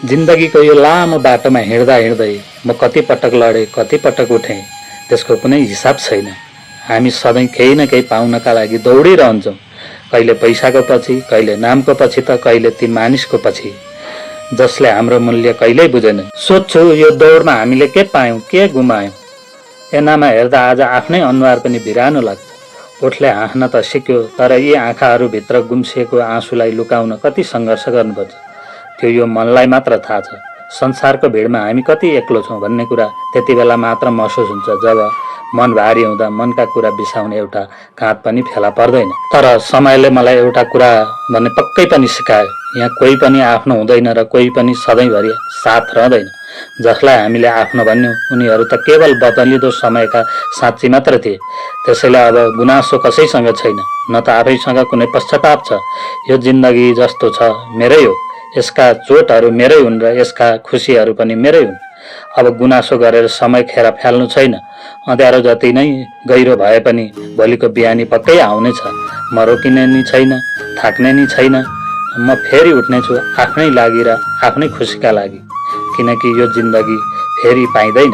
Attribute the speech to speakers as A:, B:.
A: जिन्दगीको यो लामो बाटोमा हिँड्दा हिँड्दै म कति पटक लडेँ, कति पटक उठेँ, त्यसको कुनै हिसाब छैन। हामी सधैँ केही न केही पाउनका लागि दौडिरहन्छौँ, कहिले पैसाको पछि, कहिले नामको पछि त कहिले ती मानिसको पछि, जसले हाम्रो मूल्य कहिल्यै बुझेनन्। सोध्छु यो दौडमा हामीले के पायौँ, के गुमायौँ? एनामा हेर्दा आज आफ्नै अनुहार पनि बिरानो लाग्छ। ओठले हाँस्न त सिक्यो, तर यी आँखाहरूभित्र गुम्सिएको आँसुलाई लुकाउन कति सङ्घर्ष गर्नुपर्छ त्यो यो मनलाई मात्र थाहा छ। संसारको भिडमा हामी कति एक्लो छौँ भन्ने कुरा त्यति बेला मात्र महसुस हुन्छ जब मन भारी हुँदा मनका कुरा बिसाउने एउटा काँध पनि फेला पर्दैन। तर समयले मलाई एउटा कुरा भन्ने पक्कै पनि सिकायो, यहाँ कोही पनि आफ्नो हुँदैन र कोही पनि सधैँभरि साथ रहँदैन। जसलाई हामीले आफ्नो भन्यौँ उनीहरू त केवल बदलिँदो समयका साँच्ची मात्र थिए। त्यसैले अब गुनासो कसैसँग छैन, न त आफैसँग कुनै पश्चाताप छ। यो जिन्दगी जस्तो छ मेरै हो, यसका चोटहरू मेरै हुन् र यसका खुसीहरू पनि मेरै हुन्। अब गुनासो गरेर समय खेर फाल्नु छैन। अँध्यारो जति नै गहिरो भए पनि भोलिको बिहानी पक्कै आउनेछ। म रोकिने नि छैन, थाक्ने नि छैन। म फेरि उठ्नेछु आफ्नै लागि र आफ्नै खुसीका लागि, किनकि यो जिन्दगी फेरि पाइँदैन।